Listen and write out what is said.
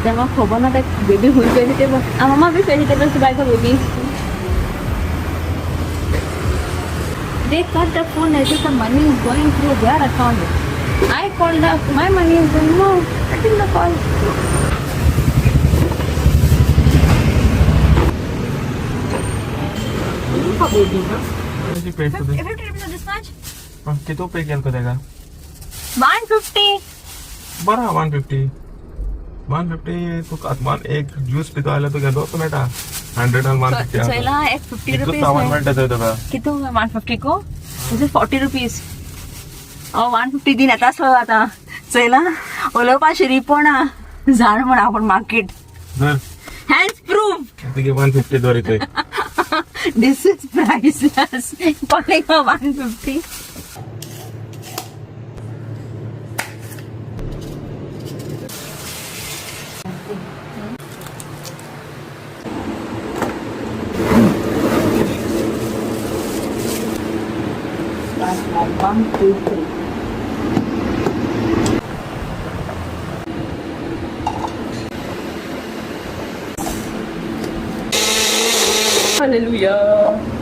तें म्हाका खबर ना, ते बेबी खूंय vegetable. Mama, which vegetables buy for babies? They cut the phone as if the money is going through their account. I called up, my money is going, no, cutting the call. Pay to 50 rupees this much? कितू pay केलं तेका? 150. बरं, 150, 150. तुका one एक juice पितो जाल्यार तुका दोस मेळटा 100 आनी 150. चोयला, एक 50 कितू रुपीज. सामान मेळटा थंय तुका. कितू 150 को? This 40 rupees. हांव 150 दिन येता सो आतां चोयला, उलोवपा शिरीपणा जाण म्हण आपूण मार्केट. धर. Hence proof. तुगे 150 दवर थंय. This is priceless. Calling her 150. One, two, three. Hallelujah.